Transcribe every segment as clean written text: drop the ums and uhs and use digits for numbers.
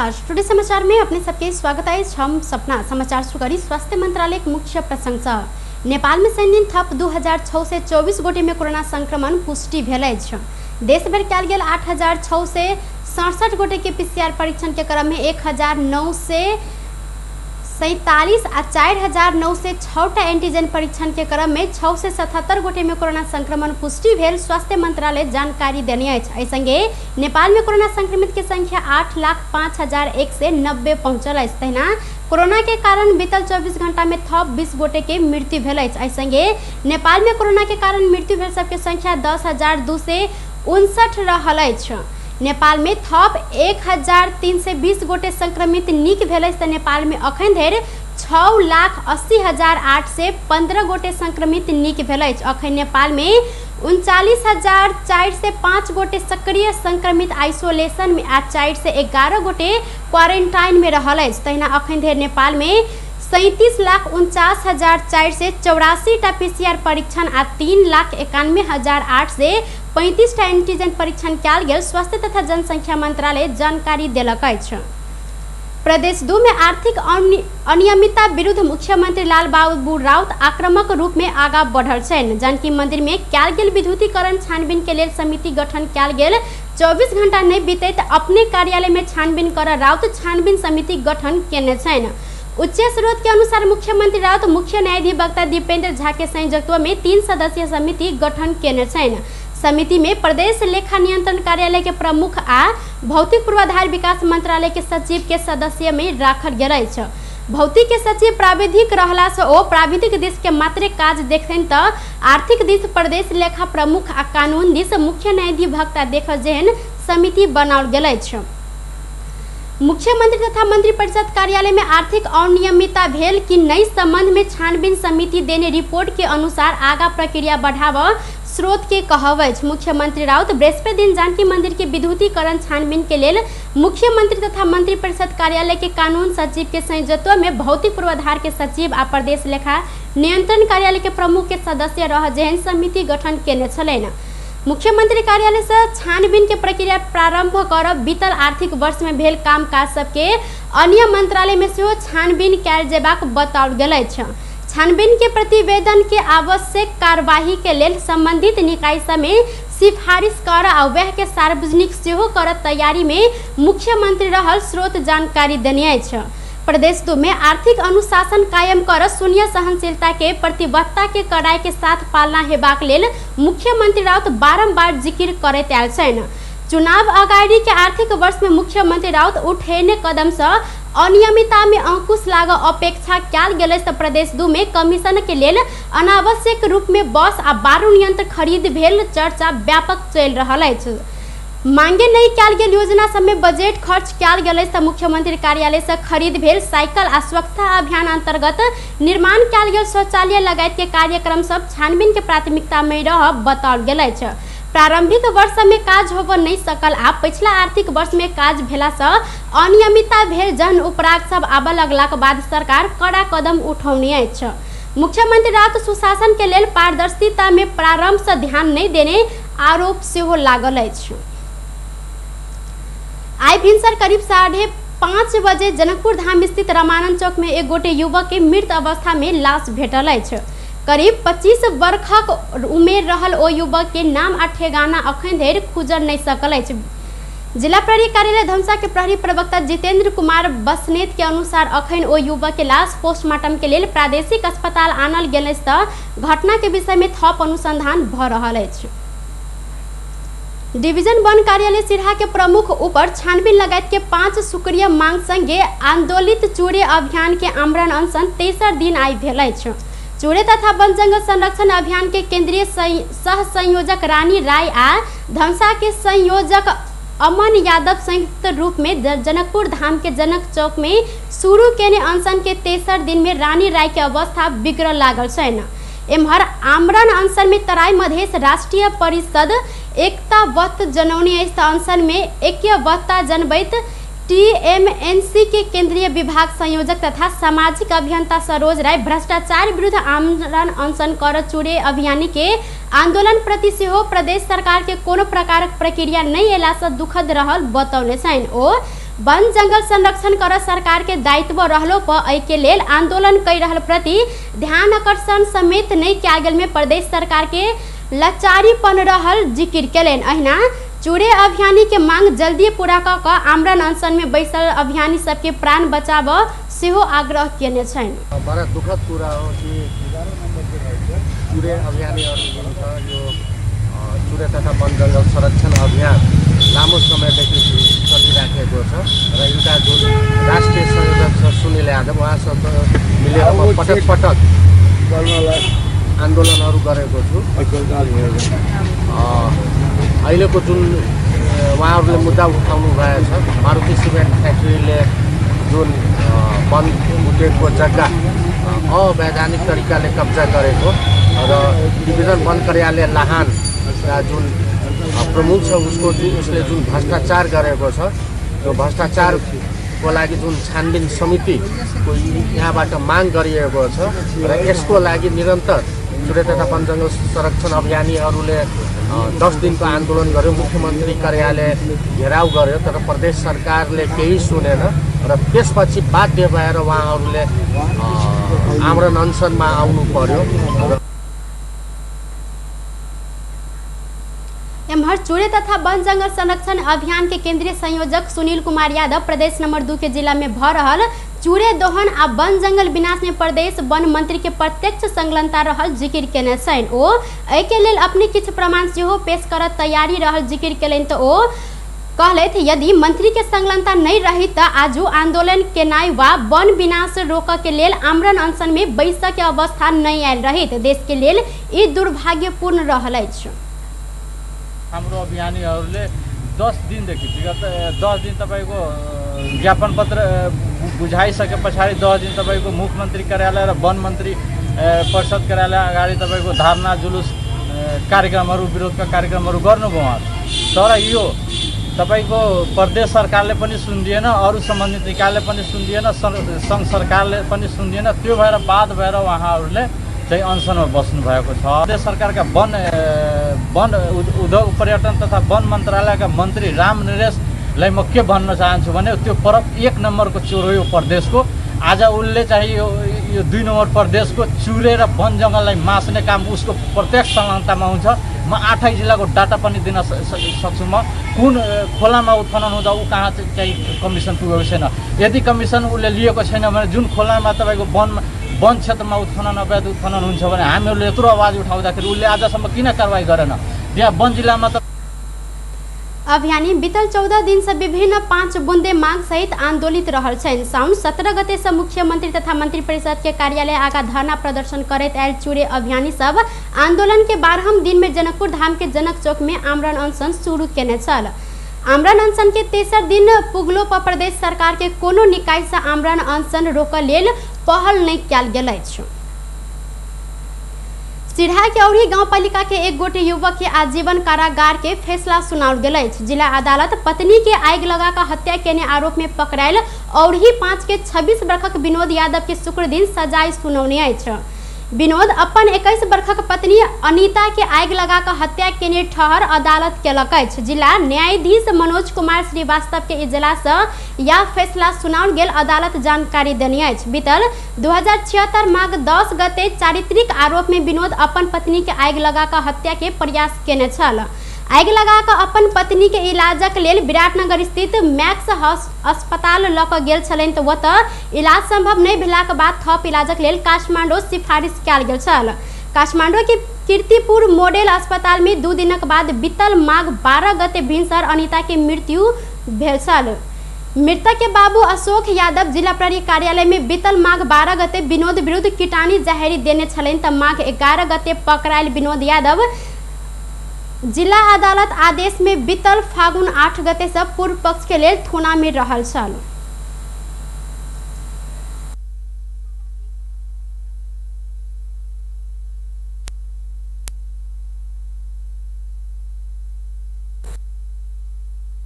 नमस्कार, टुडे समाचार में अपने सबके स्वागत है। हम सपना समाचार शुरू करी स्वास्थ्य मंत्रालय के मुख्य प्रशंसा। नेपाल में शनि दिन थप 2624 गोटे में कोरोना संक्रमण पुष्टि भेल अछि। देश भर कयल गेल 8667 गोटे के पीसीआर परीक्षण के क्रम में 1947 आ 4906 टा एंटीजन परीक्षण के क्रम में 677 गोटे में कोरोना संक्रमण पुष्टि भेल स्वास्थ्य मंत्रालय जानकारी देने अछि। एहि संगे नेपाल में कोरोना संक्रमित के संख्या 8,05,190 पहुंचल अछि। तहिना कोरोना के कारण बीतल 24 घंटा में थप 20 गोटे के मृत्यु भेल अछि। एहि संगे नेपाल में कोरोना के कारण मृत्यु भेल सबके संख्या 10,259 रहल अछि। नेपाल में थप 1320 गोटे संक्रमित नीक भेल अछि त नेपाल में अखन धरि 6,80,815 गोटे संक्रमित नीक भेल अछि। अखन नेपाल में 39,405 गोटे सक्रिय संक्रमित आइसोलेशन में आ 411 गोटे क्वारेंटाइन में रहल अछि। तहिना अखन धरि नेपाल में 37,49,484 टा पीसीआर परीक्षण आ 3,91,835 टा एंटीजन परीक्षण कयल गेल स्वास्थ्य तथा जनसंख्या मंत्रालय जानकारी देलक अछि। प्रदेश 2 में आर्थिक अनियमितता विरुद्ध मुख्यमंत्री लालबाबू राउत आक्रामक रूप में आगा बढ़ल छनि। जानकी मंदिर में कयल गेल विद्युतीकरण छानबीन के लेल समिति गठन कयल गेल 24 घंटा नहीं बीतैत अपने कार्यालय में छानबीन कर राउत छानबीन समिति गठन केने छनि। उच्च स्रोत के अनुसार मुख्यमंत्री राउत मुख्य न्यायाधिवक्ता दीपेंद्र झा के संयोजकत्व में 3 सदस्यीय समिति गठन केने छनि। समिति में प्रदेश लेखा नियंत्रण कार्यालय के प्रमुख आ भौतिक पूर्वाधार विकास मंत्रालय के सचिव के सदस्य में राखल गेल अछि। भौतिक के सचिव प्राविधिक रहला से ओ प्राविधिक दिश के मात्रे काज देखथिन त आर्थिक दिश प्रदेश लेखा प्रमुख आ कानून दिश मुख्य न्यायाधिवक्ता देख जेहन समिति बनाओल गेल अछि। मुख्यमंत्री तथा मंत्रिपरिषद कार्यालय में आर्थिक अनियमितता भेल कि नहीं संबंध में छानबीन समिति देने रिपोर्ट के अनुसार आगा प्रक्रिया बढ़ाव स्रोत के कहब अछि। मुख्यमंत्री राउत बृहस्पति दिन जानकी मंदिर के विद्युतीकरण छानबीन के लेल मुख्यमंत्री तथा मंत्रिपरिषद कार्यालय के कानून सचिव के संयोजकत्व में भौतिक पूर्वाधार के सचिव आ प्रदेश लेखा नियंत्रण कार्यालय के प्रमुख के सदस्य रह जेहन समिति गठन केने छलनि। मुख्यमंत्री कार्यालय से छानबीन के प्रक्रिया प्रारंभ कर बीतल आर्थिक वर्ष में भेल काम काज सबके अन्य मंत्रालय में सेहो छानबीन कयल जेबाक बताओल गेल अछि। छानबीन के प्रतिवेदन के आवश्यक कार्यवाही के लेल संबंधित निकाय सब में सिफारिश कर आ वह के सार्वजनिक सेहो कर तैयारी में मुख्यमंत्री रहल स्रोत जानकारी देने अछि। प्रदेश 2 में आर्थिक अनुशासन कायम कर शून्य सहनशीलता के प्रतिबद्धता के कड़ाई के साथ पालना हेबाक लेल मुख्यमंत्री राउत बारंबार जिक्र करैत आयल छनि। चुनाव अगाडि के आर्थिक वर्ष में मुख्यमंत्री राउत उठेने कदम से अनियमितता में अंकुश लाग अपेक्षा कयल गेल अछि त प्रदेश 2 में कमीशन के लेल अनावश्यक रूप में बस आ बारूद यंत्र खरीद भेल चर्चा व्यापक चलि रहल अछि। मांगे नहीं कयल गेल योजना सब में बजट खर्च कयल गेल अछि त मुख्यमंत्री कार्यालय से खरीद भेल साइकिल आ स्वच्छता अभियान अंतर्गत निर्माण कयल गेल शौचालय लगायत के कार्यक्रम सब छानबीन के प्राथमिकता में रह बताओल गेल अछि। प्रारंभिक वर्ष में काज होब नहीं सकल आ पिछला आर्थिक वर्ष में काज भेला से अनियमितता भेल जन उपराग सब आबऽ लगलाक बाद सरकार कड़ा कदम उठौने अछि। मुख्यमंत्री राउत सुशासन के लेल पारदर्शिता में प्रारंभ से ध्यान नहीं देने आरोप सेहो लागल अछि। आइ भिनसर करीब 5:30 बजे जनकपुर धाम स्थित रामानंद चौक में एक गोटे युवक के मृत अवस्था में लाश भेटल अछि। करीब 25 वर्षक उमेर रहल ओ युवक के नाम आ ठेगाना अखन धरि खुजल नहीं सकल अछि। जिला प्रहरी कार्यालय धमसा के प्रहरी प्रवक्ता जितेंद्र कुमार बसनेत के अनुसार अखन ओ युवक के लाश पोस्टमार्टम के लेल प्रादेशिक अस्पताल आनल गेल अछि त घटना के विषय में थप अनुसंधान भ रहल अछि। डिवीजन वन कार्यालय सिरहा के प्रमुख ऊपर छानबीन लगायत के 5 सूत्रीय मांग संगे आंदोलित चूरे अभियान के आमरण अनशन तेसर दिन आइ भेल अछि। चूरे तथा वन जंगल संरक्षण अभियान के केंद्रीय सह संयोजक रानी राय आ धमसा के संयोजक अमन यादव संयुक्त रूप में जनकपुर धाम के जनक चौक में शुरू केने अनशन के तेसर दिन में रानी राय के अवस्था बिगड़ लागल छनि। एम्हर आमरण अनशन में तराई मधेश राष्ट्रीय परिषद एकता वत जनौने अछि त अनशन में ऐक्यबद्धता जनबैत टीएमएनसी के केंद्रीय विभाग संयोजक तथा सामाजिक अभियंता सरोज राय भ्रष्टाचार विरुद्ध आमरण अनशन कर चूरे अभियानी के आंदोलन प्रति सेहो प्रदेश सरकार के कोनो प्रकारक प्रक्रिया नहीं अयला से दुखद रहल बतौने छनि। ओ वन जंगल संरक्षण कर सरकार के दायित्व रहलो पर एहि के लेल आंदोलन कर रहल प्रति ध्यान आकर्षण समेत नहीं कयल गेल में प्रदेश सरकार के लाचारीपन रहल जिक्र केलनि। अहिना चूरे अभियानी के मांग जल्दी पूरा क क आमरण अनशन में बैसल अभियानी सबके प्राण बचाव सेहो आग्रह केने छनि। बड़ा दुखद कुरा हो कि चूरे अभियानीहरू जुन छ यो चूरे तथा वन जङ्गल संरक्षण अभियान लामो समयदेखि चलिराखेको छ र यिनका जुन राष्ट्रिय संयोजक छ सुनिल यादव उहाँसँग मिलेर म पटक पटक आन्दोलनहरू गरेको छु। अहिलेको जुन उहाँहरूले मुद्दा उठाउनु भएको छ मारुति सिमेन्ट फ्याक्ट्रीले जुन वन उद्योगको जग्गा अवैधानिक तरिकाले कब्जा गरेको र डिभिजन वन कार्यालय लाहानका जुन प्रमुख छ उसको उसले जुन भ्रष्टाचार गरेको छ त्यो भ्रष्टाचारको लागि जुन छानबिन समितिको यहाँबाट माग गरिएको छ र यसको लागि निरन्तर चुरे तथा वन जङ्गल संरक्षण अभियानीहरूले 10 दिनको आन्दोलन गर्यो, मुख्यमन्त्री कार्यालय घेराउ गर्यो, तर प्रदेश सरकारले केही सुनेन र त्यसपछि बाध्य भएर उहाँहरूले आमरण अनसनमा आउनु पर्यो। एम्हर चूरे तथा वन जंगल संरक्षण अभियान के केंद्रीय संयोजक सुनील कुमार यादव प्रदेश नंबर 2 के जिला में भ रहल चूरे दोहन आ वन जंगल विनाश में प्रदेश वन मंत्री के प्रत्यक्ष संलग्नता रहल जिक्र केने छनि। ओ एहि के लेल अपने किछु प्रमाण सेहो पेश करत तैयारी रहल जिक्र केलनि। तो ओ कहलथि यदि मंत्री के संलग्नता नहीं रही त आजू आंदोलन केनाइ वा वन विनाश रोकऽ के लेल आमरण अनशन में बैसऽ के अवस्था नहीं आयल रही। देश के लेल ई दुर्भाग्यपूर्ण रहल अछि। हाम्रो अभियानीहरूले 10 दिनदेखि विगत 10 दिन तपाईँको ज्ञापन पत्र बुझाइसके पछाडि 10 दिन तपाईँको मुख्यमन्त्री कार्यालय र वन मन्त्री परिषद कार्यालय अगाडि तपाईँको धरना जुलुस कार्यक्रमहरू विरोधका कार्यक्रमहरू गर्नुभयो उहाँहरू। तर यो तपाईँको प्रदेश सरकारले पनि सुन्दिएन, अरू सम्बन्धित निकायले पनि सुन्दिएन, सङ्घ सरकारले पनि सुन्दिएन। त्यो भएर बाध भएर उहाँहरूले चाहिँ अनसनमा बस्नु भएको छ। प्रदेश सरकारका वन वन उद्योग पर्यटन तथा वन मन्त्रालयका मन्त्री राम नरेशलाई म के भन्न चाहन्छु भने त्यो परब 1 नम्बरको चोर हो यो प्रदेशको। आज उसले चाहिँ यो 2 नम्बर प्रदेशको चुरे र वन जङ्गललाई मास्ने काम उसको प्रत्यक्ष संलग्नतामा हुन्छ। म 8 जिल्लाको डाटा पनि दिन सक्छु। म कुन खोलामा उत्खनन हुँदा ऊ कहाँ चाहिँ कमिसन पुगेको छैन। यदि कमिसन उसले लिएको छैन भने जुन खोलामा तपाईँको वन क्षेत्रमा उत्खनन अवैध उत्खनन हुन्छ भने हामीहरूले यत्रो आवाज उठाउँदाखेरि उसले आजसम्म किन कारवाही गरेन? त्यहाँ वन जिल्लामा त अभियानी बीतल 14 दिन से विभिन्न 5 बुंदे मांग सहित आंदोलित रहल छनि। साउन 17 गते से मुख्यमंत्री तथा मंत्री परिषद के कार्यालय आगा धरना प्रदर्शन करैत आयल चूरे अभियानी सब आंदोलन के 12 दिन में जनकपुर धाम के जनक चौक में आमरण अनशन शुरू केने छल। आमरण अनशन के तेसर दिन पुगलो पर प्रदेश सरकार के कोनो निकाय से आमरण अनशन रोकऽ लेल पहल नहीं कयल गेल अछि। सिरहा के औरही गांवपालिका के एक गोटे युवक के आजीवन कारागार के फैसला सुनाओल गेल अछि। जिला अदालत पत्नी के आगि लगा कऽ हत्या केने आरोप में पकड़ायल औरही 5 के 26 वर्षक विनोद यादव के शुक्र दिन सजाय सुनौने अछि। विनोद अपन 21 वर्षक पत्नी अनीता के आगि लगा कऽ हत्या केने ठहर अदालत केलक अछि। जिला न्यायाधीश मनोज कुमार श्रीवास्तव के इजलास यह फैसला सुनाओल गेल अदालत जानकारी देने अछि। बीतल 2076 माघ 10 गते चारित्रिक आरोप में विनोद अपन पत्नी के आगि लगा कऽ हत्या के प्रयास केने छल। आगि लगा कऽ अपन पत्नी के इलाजक लेल विराटनगर स्थित मैक्स अस्पताल लऽ कऽ गेल छलनि तऽ ओतऽ इलाज संभव नहि भेलाक बाद थप इलाजक लेल काठमांडू सिफारिश कयल गेल छल। काठमांडू के कीर्तिपुर मॉडल अस्पताल में 2 दिनक बाद बीतल माघ 12 गते भिनसर अनिता के मृत्यु भेल छल। मृतक के बाबू अशोक यादव जिला प्रहरी कार्यालय में बीतल माघ 12 गते विनोद विरुद्ध किटानी जाहेरी देने छलनि तऽ माघ 11 गते पकड़ायल विनोद यादव जिला अदालत आदेश में बीतल फागुन 8 गते से पूर्व पक्ष के लेल थोना में रहल छल।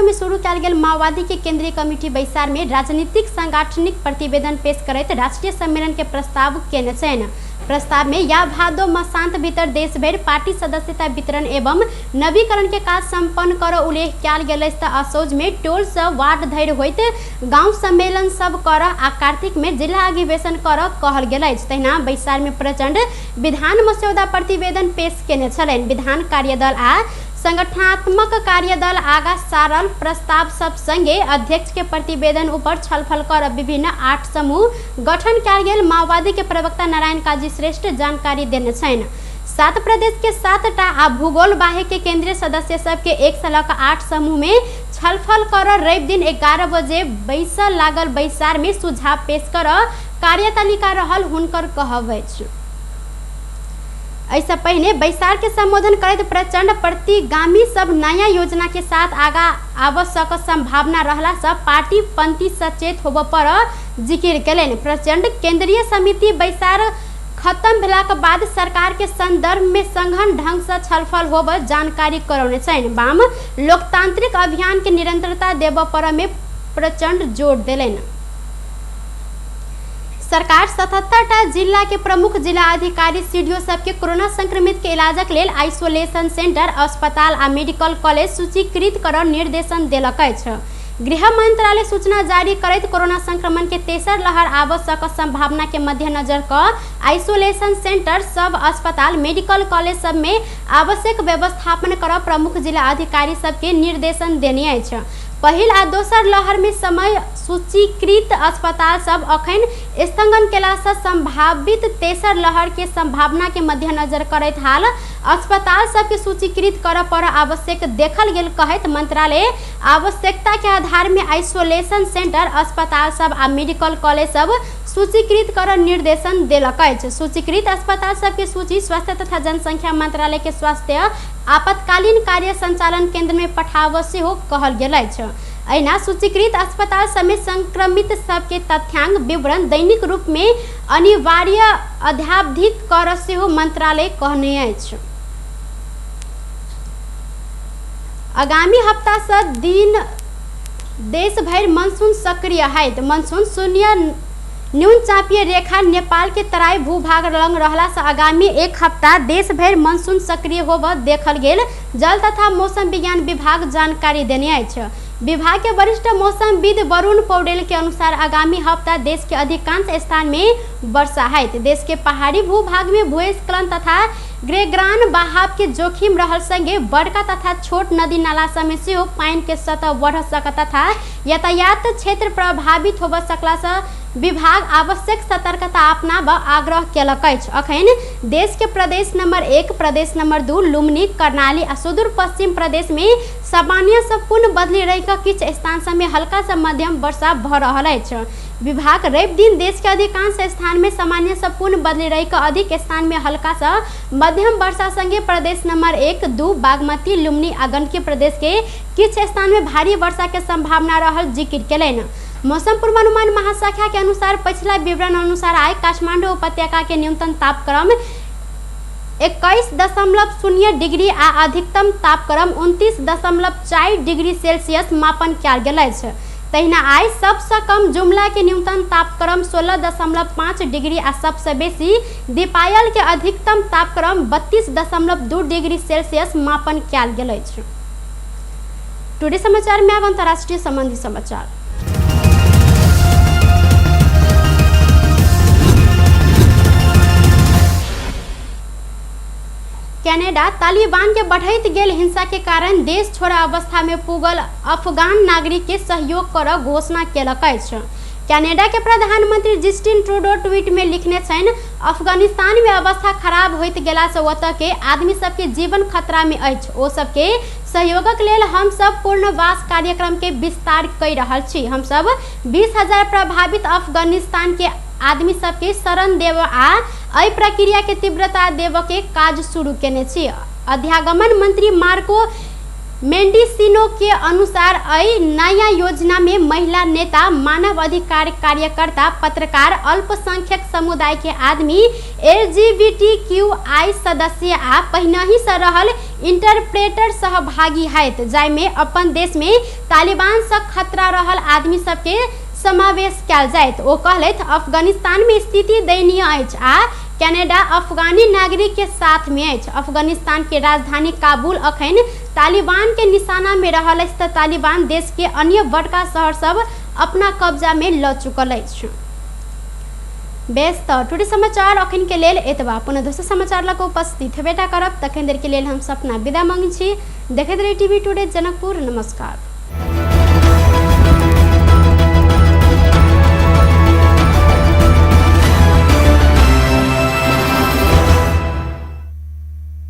में शुरू कयल गेल माओवादी के केंद्रीय कमिटी बैसार में राजनीतिक सांगठनिक प्रतिवेदन पेश करैत राष्ट्रीय सम्मेलन के प्रस्ताव केने छनि। प्रस्ताव में या भादो मसांत भीतर देश भरि पार्टी सदस्यता वितरण एवं नवीकरण के काज संपन्न कर उल्लेख कयल गेल अछि। त असौज में टोल से वार्ड धरि होइत गांव सम्मेलन सब कर आ कार्तिक में जिला अधिवेशन कर कहल गेल अछि। तहिना बैसार में प्रचंड विधान मस्यौदा प्रतिवेदन पेश केने छलनि। विधान कार्यदल आ संगठनात्मक कार्यदल आगा सारल प्रस्ताव सब संगे अध्यक्ष के प्रतिवेदन ऊपर छलफल कर विभिन्न 8 समूह गठन कयल गेल माओवादी के प्रवक्ता नारायण काजी श्रेष्ठ जानकारी देने छनि। 7 प्रदेश के 7टा आ भूगोल बाहेक के केंद्रीय सदस्य सबके 1 से लऽ 8 समूह में छलफल कर रवि दिन 11 बजे बैसल लागल बैसार में सुझाव पेश कर कार्यतालिका रहल हुनकर कहब अछि। एहिसँ पहिने बैसार के संबोधन करैत प्रचंड प्रतिगामी सब नया योजना के साथ आगा आवश्यक संभावना रहला से पार्टी पंथी सचेत होबऽ पर जिकिर केलनि। प्रचंड केंद्रीय समिति बैसार खत्म भेलाक बाद सरकार के संदर्भ में संघन ढंग से छलफल होबऽ जानकारी करौने छनि। वाम लोकतांत्रिक अभियान के निरंतरता देबऽ पर में प्रचंड जोर देलनि। सरकार 77टा जिला के प्रमुख जिला अधिकारी सीडीओ सबके कोरोना संक्रमित के इलाजक लेल आइसोलेशन सेंटर, अस्पताल आ मेडिकल कॉलेज सूचीकृत कर निर्देशन देलक अछि। गृह मंत्रालय सूचना जारी करैत कोरोना संक्रमण के तेसर लहर आवश्यक संभावना के मद्देनजर क आइसोलेशन सेंटर सब, अस्पताल, मेडिकल कॉलेज सब में आवश्यक व्यवस्थापन कर प्रमुख जिला अधिकारी सबके निर्देशन देने अछि। पहिल आ दोसर लहर में समय सूचीकृत अस्पताल सब अखन स्थगन केला से संभावित तेसर लहर के संभावना के मद्देनजर करैत हाल अस्पताल सबके सूचीकृत कर पर आवश्यक देखल गेल कहैत मंत्रालय आवश्यकता के आधार में आइसोलेशन सेंटर, अस्पताल सब आ मेडिकल कॉलेज सब सूचीकृत कर निर्देशन देलक अछि। सूचीकृत अस्पताल सबके सूची स्वास्थ्य तथा जनसंख्या मंत्रालय के स्वास्थ्य आपातकालीन कार्य संचालन केंद्र में पठाबऽ सेहो कहल गेल अछि। एहिना सूचीकृत अस्पताल समेत संक्रमित सबके तथ्यांक विवरण दैनिक रूप में अनिवार्य अद्यावधिक कर सेहो मंत्रालय कहने अछि। आगामी हफ्ता से दिन देश भरि मनसून सक्रिय हैत। मनसून शून्य न्यून चापीय रेखा नेपाल के तराई भूभाग लग रहला से आगामी एक हफ्ता देश भरि मनसून सक्रिय होबऽ देखल गेल जल तथा मौसम विज्ञान विभाग जानकारी देने अछि। विभाग के वरिष्ठ मौसमविद वरुण पौडेल के अनुसार आगामी हफ्ता देश के अधिकांश स्थान में वर्षा हैत। देश के पहाड़ी भूभाग में भूस्खलन तथा ग्रेग्रान बहाव के जोखिम रहल संगे बड़का तथा छोट नदी नाला सब में सेहो पानि के सतह बढ़ सकत तथा यातायात क्षेत्र प्रभावित होबऽ सकला से विभाग आवश्यक सतर्कता अपनाबऽ आग्रह केलक अछि। अखन देश के प्रदेश नंबर 1, प्रदेश नंबर 2, लुम्बिनी, कर्णाली आ सुदूर पश्चिम प्रदेश में सामान्य से पूर्ण बदली रहि कऽ किछु स्थान सब में हल्का से मध्यम वर्षा भऽ रहल अछि। विभाग रवि दिन देश के अधिकांश स्थान में सामान्य से पूर्ण बदली रहि कऽ अधिक स्थान में हल्का से मध्यम वर्षा संगे प्रदेश नंबर 1, 2, बागमती, लुम्बिनी आ गंडकी प्रदेश के किछु स्थान में भारी वर्षा के संभावना रहल जिक्र केलनि। मौसम पूर्वानुमान महाशाखा के अनुसार पछिला विवरण अनुसार आइ काठमांडू उपत्यका के न्यूनतम तापक्रम 21.0 डिग्री आ अधिकतम तापक्रम 29.4 डिग्री सेल्सियस मापन कयल गेल अछि। तहिना आइ सबसँ कम जुमला के न्यूनतम तापक्रम 16.5 डिग्री आ सबसँ बेसी दीपायल के अधिकतम तापक्रम 32.2 डिग्री सेल्सियस मापन कयल गेल अछि। टुडे समाचार में अब अंतर्राष्ट्रीय संबंधी समाचार। कनाडा तालिबान के बढ़ैत गेल हिंसा के कारण देश छोड़ा अवस्था में पुगल अफगान नागरिक के सहयोग कर घोषणा केलक अछि। कनाडा के प्रधानमंत्री जस्टिन ट्रूडो ट्वीट में लिखने छनि, अफगानिस्तान में अवस्था खराब होइत गेला से ओतऽ के आदमी सबके जीवन खतरा में अछि। ओ सबके सहयोगक लेल हम सब पुनर्वास कार्यक्रम के विस्तार कहि रहल छी। हम सब 20,000 प्रभावित अफगानिस्तान के आदमी सबके शरण देब आ एहि प्रक्रिया के तीव्रता देब के काज शुरू केने छी। अध्यागमन मंत्री मार्को मेंडिसिनो के अनुसार एहि नया योजना में महिला नेता, मानव अधिकार कार्यकर्ता, पत्रकार, अल्पसंख्यक समुदाय के आदमी, LGBTQI सदस्य आ पहिनहि से रहल इंटरप्रेटर सहभागी हैत, जाहिमे अपन देश में तालिबान से खतरा रहल आदमी सबके समावेश कयल जायत। ओ कहलथि, अफगानिस्तान में स्थिति दयनीय अछि आ कनाडा अफगानी नागरिक के साथ में अछि। अफगानिस्तान के राजधानी काबुल अखन तालिबान के निशाना में रहल अछि त तालिबान देश के अन्य बड़का शहर सब अपना कब्जा में ल चुकल अछि। बेस त टुडे समाचार अखन के लेल एतबा। पुनः दोसर समाचार लग उपस्थित हेबेटा करब, तखन देर के लेल हम सपना विदा मांगै छी। देखैत रही टीवी टुडे जनकपुर। नमस्कार।